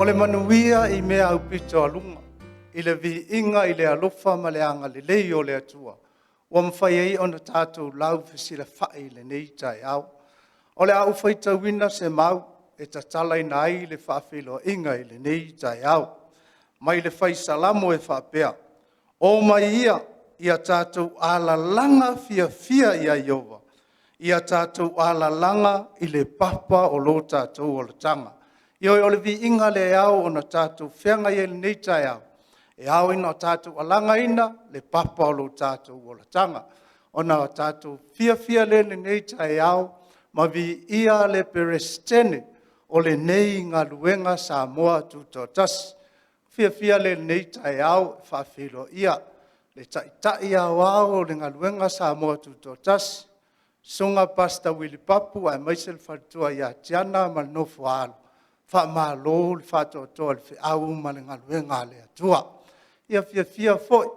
O le manuia i mea aupito aluga, i le viiga i le alofa ma le agalelei o le Atua, ua mafai ai ona tatou laufesilafai i lenei taeao. O le a ou faitauina se mau e tatalaina ai le faafeiloaiga i lenei taeao. Mai le Fai Salamo e faapea, O mai ia, ia tatou alalaga fiafia ia Ieova, ia tatou alalaga i le papa o lo tatou olataga. Ioe, o le viiga lea e ao ona tatou feagai ai i lenei taeao, e ao ona tatou alagaina le papa o lo tatou olataga, ona tatou fiafia lea i lenei taeao ma viia le Peresetene o lenei galuega Samoa Tutoatasi. Fiafia lea i lenei taeao e faafeiloaia le Taitai Aoao o le galuega Samoa Tutoatasi, Susuga Pastor Willie Papu aemaise le faletua ia Tiana ma le nofo a alo, faamalo le faatoatoa i le feau ma le galuega a le Atua. E fiafia foi e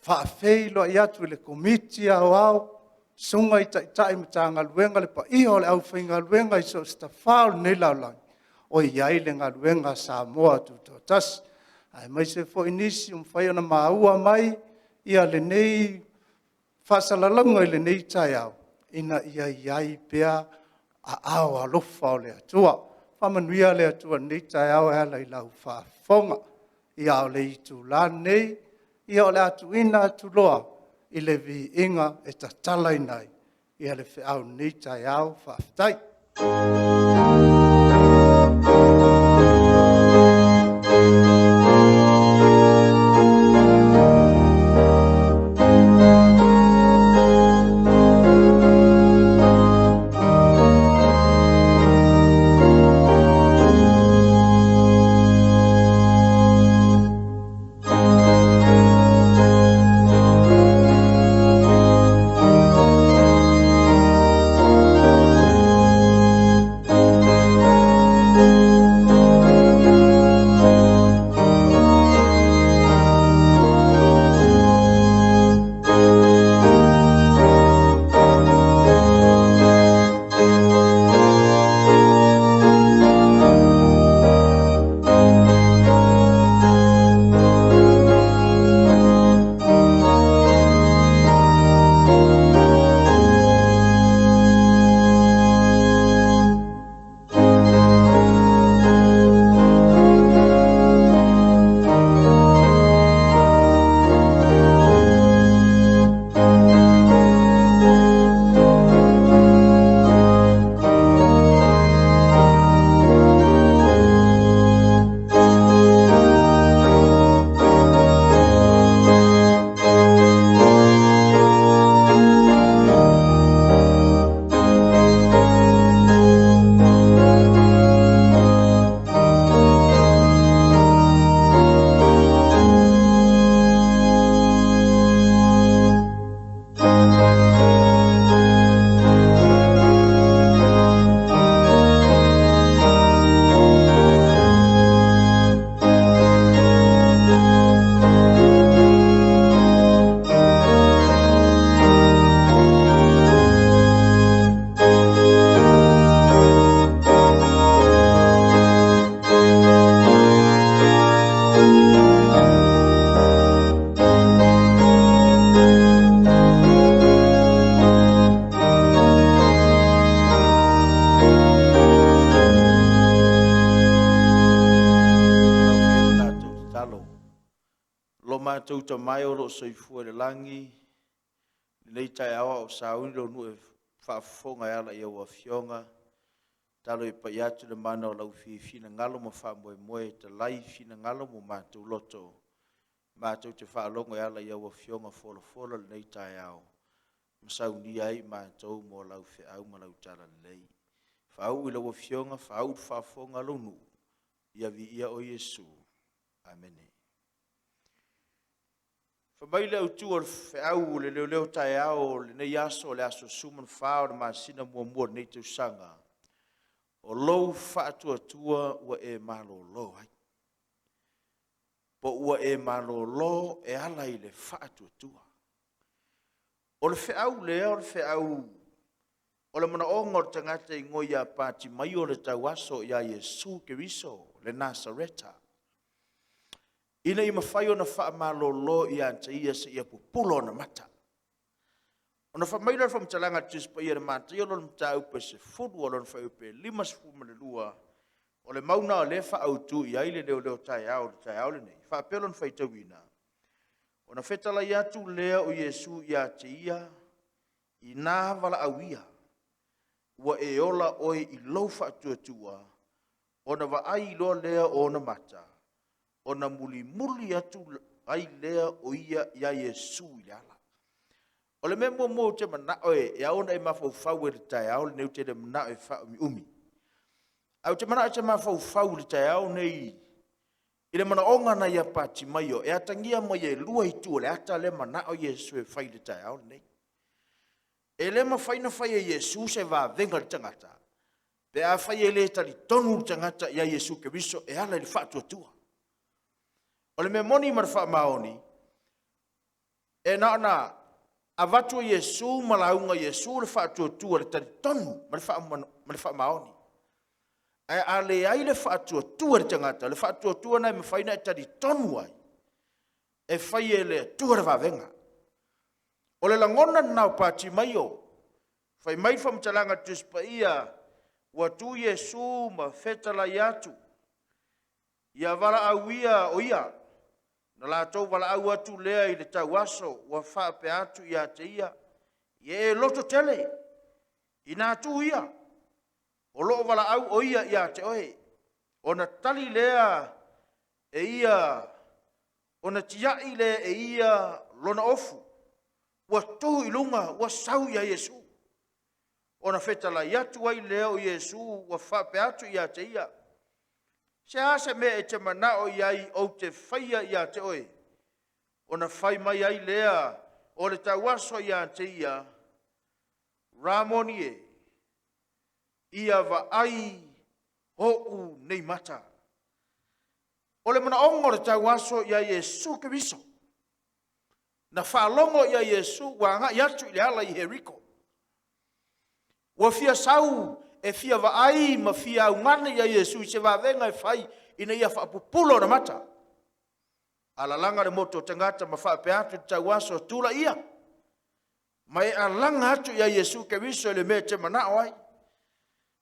faafeiloai atu i le Komiti Aoao, Susuga i Taitai o Matagaluega, le paia o le aufaigaluega i so o se tafa o lenei lalolagi o i ai le galuega a Samoa Tutoatasi, aemaise foi nisi ua mafai ona maua mai lenei faasalalauga i lenei taeao, ina ia i ai pea aao alofa o le Atua. Faamanuia le Atua i lenei taeao e ala i lau faafofoga. A o le itula lenei, ia o le a tuuina atu loa i le viiga e tatalaina ai le feau i lenei taeao. Faafetai. Lau tatou tatalo. Lo matou Tama e o lo o soifua i le lagi, lenei taeao a o sauni lou nuu e faafofoga e ala i au afioga, tatalo ia pai atu le mana o lau finagalo ma faamoemoe e talai finagalo ma o matou loto, matou te faalogo e ala i au afioga folafola i lenei taeao, ma saunia ai matou mo lau feau ma lau talalelei. Faauu i lau Afioga, faauu i le faafofoga a lou nuu, ia viia oe Iesu. Amene. Fai mai le autu o le feau o le leoleo taeao o lenei aso, o le aso 14 o le masina muamua o lenei tausaga, o lou faatuatua ua e malolo ai. Po ua e malolo e ala i le faatuatua. O le feau lea o le feau O le manaoga o le tagata e igoa ia Patimaio le tauaso ia Iesu Keriso le Nasareta, ina ia mafai ona faamalolo ia te ia seia pupula ona mata. Ona fai mai lea o le faamatalaga a le Tusi Paia i le Mataio lona mataupu e 10 lona fuaiupu e 52, o le mau lena o lea e faaautu i ai le leoleo taeao i le taeao lenei, e faapea lona faitauina, Ona fetalai atu lea o Iesu ia te ia, ina valaaulia, ua e ola oe i lou faatuatua. Ona vaai loa lea o ona mata, ona mulimuli atu ai lea o ia iā Iesu i le ala. O le mea muamua ou te manao e ao ona e mafaufau ai i le taeao lenei, ou te le manao e faaumiumi, ae ou te manao e te mafaufau i le taeao lenei i le manaoga na ia Patimaio e atagia mai e lua itu o le ata lea manao Iesu e fai i le taeao lenei. E le mafai ona fai e Iesu se vavega i le tagata pe afai e le talitonu le tagata ia Iesu Keriso e ala i le faatuatua. O le mea moni ma le faamaoni, e na ona avatu e Iesu ma lauga Iesu le faatuatua, le talitonu ma le faamaoni. Ae a leai le faatuatua i le tagata, le faatuatua lena e mafai ona e talitonu ai e fai e le Atua le vavega. O le lagona lena o Patimaio, fai mai le faamatalaga a le Tusi Paia, ua tu Iesu ma fetalai atu, ia valaau ia o ia, na latou valaau atu lea i le tauaso, ua faapea atu ia te ia, ia e loto tele, ina tu ia, o lo o valaau o ia ia te oe. Ona tali lea e ia, ona tiai lea e ia lona ofu, ua tu i luga, ua sau ia Iesu. Ona fetalai atu ai lea o Iesu, ua faapea atu ia te ia, Se a se mea e te manao i ai ou te faia ia te oe? Ona fai mai ai lea o le tauaso ia te ia, Ramoni e, ia vaai ou nei mata. O le manaoga o le tauaso ia Iesu Keriso, na faalogo ia Iesu ua agai atu i le ala i Heriko. Ua fia sau e fia vaai ma fia augani ia Iesu i se vavega e fai ina ia faapupulo ona mata. Alalaga le motu o tagata ma faapea atu i le tauaso, tulaia ma e alaga atu ia Iesu Keriso i le mea e te manao ai.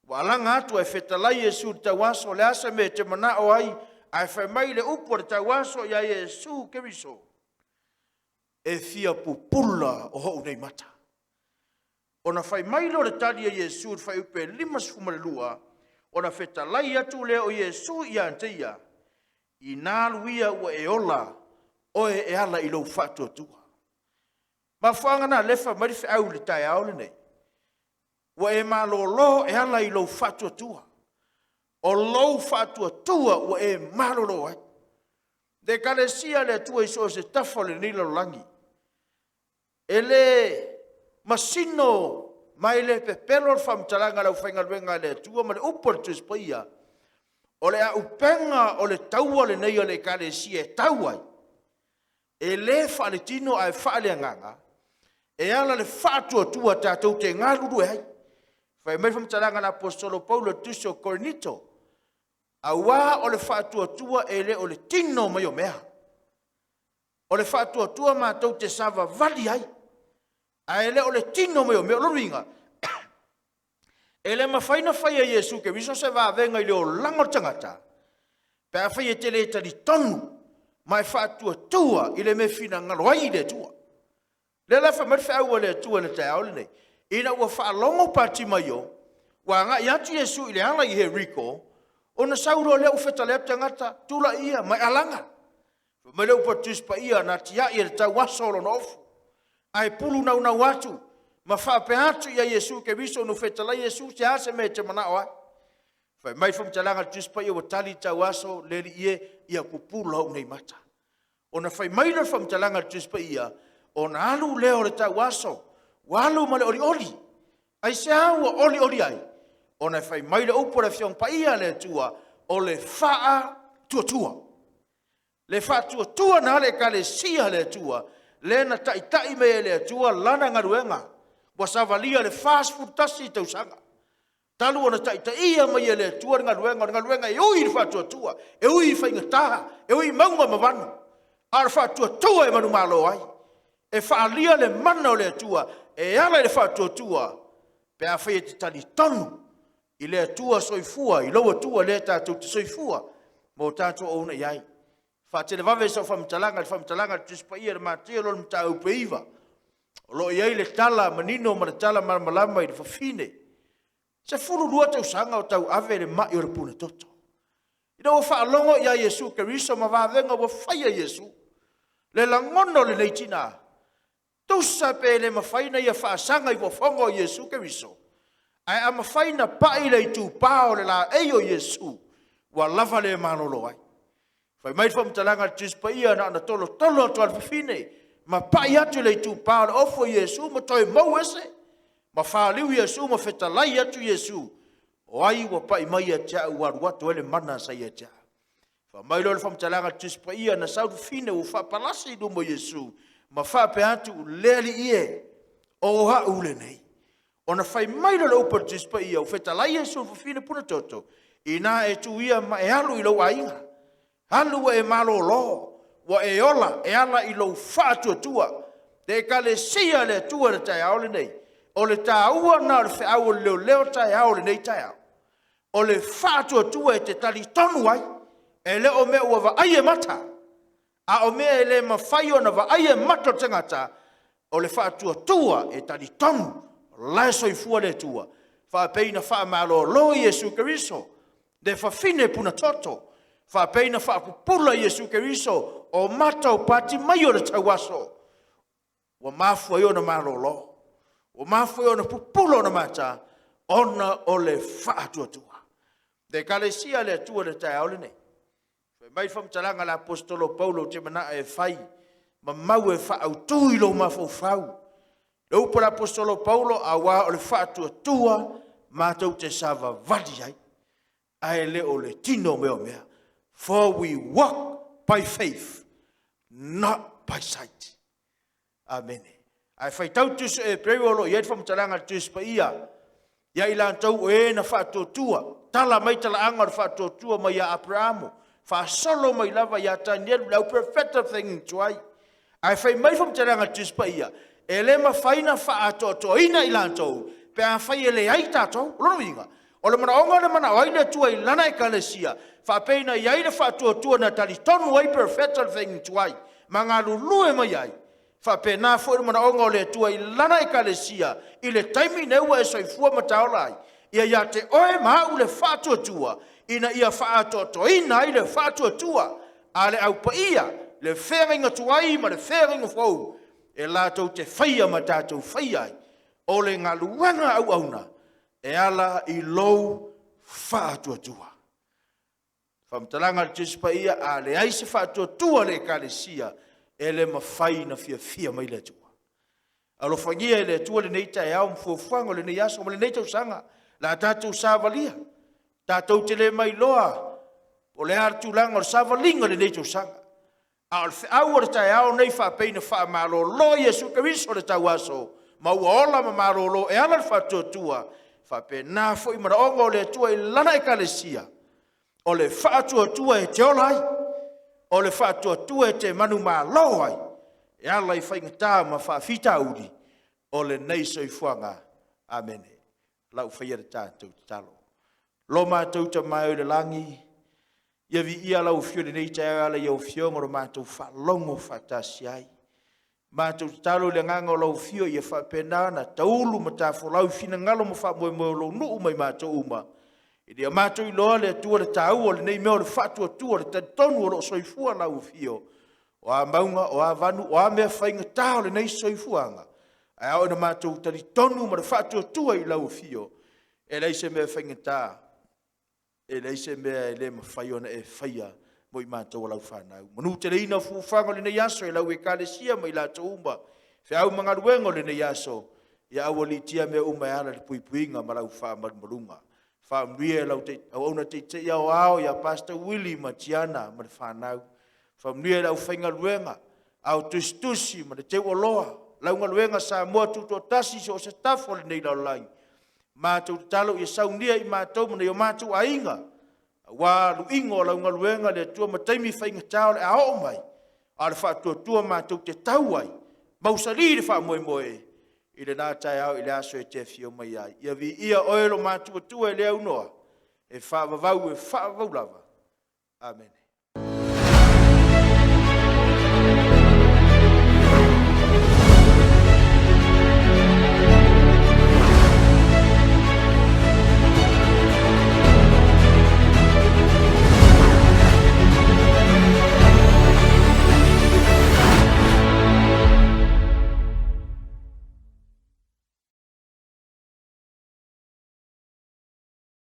Ua alaga atu ae fetalai Iesu i le tauaso, le a se mea e te manao ai, ae fai mai le upu a le tauaso ia Iesu Keriso, e fia pupula o hou nei mata. Ona fai mai lea o le tali a Iesu i le fuaiupu e 52, ona fetalai atu lea o Iesu ia te ia, ina alu ia ua e ola oe e ala i lou faatuatua. Mafuaaga na lea e fai mai le feau i le taeao lenei, ua e malolo e ala i lou faatuatua. O lou faatuatua ua e malolo ai. Le Ekalesia a le Atua i so o se tafa o lenei lalolagi, e le masino ma e le pepelo le faamatalaga a le aufaigaluega a le Atua ma le upu a le Tusi Paia, o le auupega o le taua lenei a le Ekalesia e tau ai, e le faaletino ae faaleagaga, e ala le faatuatua tatou te galulue ai. Fai mai le faamatalaga a le Aposetolo Paulo i le tusi o Korinito, auā o le faatuatua e le o le tino mai o mea. O le faatuatua matou te savavali ai, ae le o le tino mai o mea. O lona uiga, e le mafai ona fai e Iesu Keriso se vavega i le olaga o le tagata, pe afai e te le talitonu ma e faatuatua i le mea e finagalo ai le Atua. Lea la e fai mai le feau a le Atua i le taeao lenei, ina ua faalogo Patimaio ua agai atu Iesu i le ala i Heriko, ona sau loa lea ua fetalai atu tagata, tulai ia ma e alaga. Fai mai le upu a le Tusi Paia, na tiai e le tauaso o lona ofu, ae pulu naunau atu ma faapea atu ia Iesu Keriso, ona fetalai Iesu, se a se mea e te manao ai? Fai mai le faamatalaga a le Tusi Paia, ua tali le tauaso, le Alii e, ia pupula ou nei mata. Ona fai mai lea o le faamatalaga a le Tusi Paia, ona alu lea o le tauaso, ua alu ma le olioli. Aisea ua olioli ai? Ona e fai mai le upu a le Afioga Paia a le Atua, o le faatuatua. Le faatuatua na le Ekalesia a le Atua, lea na taitai mai e le Atua lana galuega. Ua savalia le 41 tausaga talu ona taitaia mai e le Atua le galuega, o le galuega e ui i le faatuatua, e ui i faigata, e ui i mauga ma vanu, a o le faatuatua e manumalo ai, e faaalia le mana o le Atua e ala i le faatuatua pe afai e te talitonu i le Atua soifua, i lou Atua lea tatou te soifua ma o tatou auauna i ai. Faatelevave sau faamatalaga i le faamatalaga a le Tusi Paia i le Mateo lona mataupu e 9, o lo o i ai le tala manino ma le tala malamalama i le fafine. 12 tausaga o tauave le mai o le puanatoto. Ina ua faalogo ia Iesu Keriso ma vavega ua faia e Iesu, le lagona o lenei tina, tusa pe le mafai ona ia faasaga i fofoga o Iesu Keriso, ae a mafai ona pai le itupa o le laei o Iesu, ua lava le malolo ai. Fai mai le faamatalaga a le Tusi Paia, na ona tolotolo atu lava o le fafine ma pai atu i le itupa o le ofu o Iesu ma toe mou ese, ma faliu Iesu ma fetalai atu Iesu, o ai ua pai mai ia te au ua alu atu ai le mana sa ia te au? Fai mai loa le faamatalaga a le Tusi Paia, na sau le fafine ua faapalasi i luma o Iesu ma faapea atu, le Alii e, o au lenei. Ona fai mai lea o le upu a le Tusi Paia, ua fetalai Iesu i le fafine punatoto, ina e tu ia ma e alu i lou aiga, alu ua e malolo, ua e ola e ala i lou faatuatua. Le Ekalesia a le Atua i le taeao lenei, o le taua lena o le feau o le leoleo taeao o lenei taeao, o le faatuatua e te talitonu ai, e le o mea ua vaai e mata, a o mea e le mafai ona vaai e mata o le tagata, o le faatuatua e talitonu o la e soifua le Atua. Faapei na faamalolo Iesu Keriso le fafine punatoto, faapei na faapupula Iesu Keriso o mata o Patimaio i le tauaso, ua mafua ai ona malolo, ua mafua ai ona pupula ona mata, ona o le faatuatua. Le Ekalesia a le Atua i le taeao lenei, fai mai le faamatalaga a le Aposetolo Paulo, ou te manao e fai ma mau e faautu i lou mafaufau le upu a le Aposetolo Paulo, aua o le faatuatua matou te savavali ai, ae le o le tino mea o mea. For we walk by faith, not by sight. Amene. Ae faitau le Tusi o Eperu o lo o i ai le faamatalaga a le Tusi Paia ia i latou o e na faatuatua, tala mai talaaga o le faatuatua mai ia Aperamo, faasolo mai lava ia Tanielu le auperofeta o le feagaiga tuai. Ae fai mai le faamatalaga a le Tusi Paia, e le mafai ona faaatoatoaina i latou pe afai e leai tatou. O lona uiga, o le manaoga na manao ai le Atua i lana ekalesia, faapei na i ai le faatuatua na talitonu ai perofeta o le feagaiga tuai ma galulue mai ai, faapena foi le manaoga o le Atua i lana ekalesia i le taimi nei ua e soifua ma taola ai, ia ia te oe ma au le faatuatua ina ia faaatoatoaina ai le faatuatua a le Au Paia, le feagaiga tuai ma le feagaiga fou e latou te faia ma tatou faia ai o le galuega auauna e ala i lou faatuatua. Faamatalaga a le Tusi Paia, a leai se faatuatua a le Ekalesia, e le mafai ona fiafia mai le Atua. Alofagia e le Atua lenei taeao ma fuafuaga o lenei aso ma lenei tausaga. O le a tatou savalia, tatou te le mailoa o le a le tulaga o le savaliga o lenei tausaga. A o le feau o le taeao nei, faapei na faamalolo Iesu Keriso i le tauaso ma ua ola ma malolo e ala i le faatuatua, faapena foi manaoga o le Atua i lana ekalesia, o le faatuatua e te ola ai, o le faatuatua e te manumalo ai, e ala i faigata ma faafitauli o lenei soifuaga. Amene. Lau faia le tatou tatalo. Lo matou Tama e i le lagi, ia viia lau afio i lenei taeao e ala i lau afioga o lo matou faalogo faatasi ai. Matou tatalo i le agaga o lau afio ia faapena ona taulu ma tafolau i finagalo ma faamoemoe o lou nuu ma i matou uma, ina ia matou iloa le Atua le taua o lenei mea o le faatuatua, o le talitonu o lo o soifua lau afio. O a mauga, o a vanu, o a mea faigata o lenei soifuaga, ae a oo ina matou talitonu ma le faatuatua i lau afio, e leai se mea faigata, e leai se mea e le mafai ona e faia mo i matou o lau fanau. Manuteleina fuafuaga o lenei aso e lau ekalesia ma i latou uma, feau ma galuega o lenei aso, ia aualiitia mea uma e ala i le puipuiga ma lau faamalumaluga. Faamanuia i lau auauna taitai aoao ia Pastor Willie ma Tiana ma le fanau. Faamanuia i le aufaigaluega, au tusitusi ma le teuoloa. lau galuega Samoa tutoatasi i so o se tafa o lenei lalolagi. Matou tatalo ia saunia i matou ma nai o matou aiga, aua luiga o lau galuega le Atua ma taimi faigata o le a oo mai, a o le faatuatua matou te tau ai, mausali le faamoemoe i lena taeao i le aso e te afio mai ai. Ia viia Oe lo matou Atua e le aunoa, e faavavau e faavavau lava. Amene.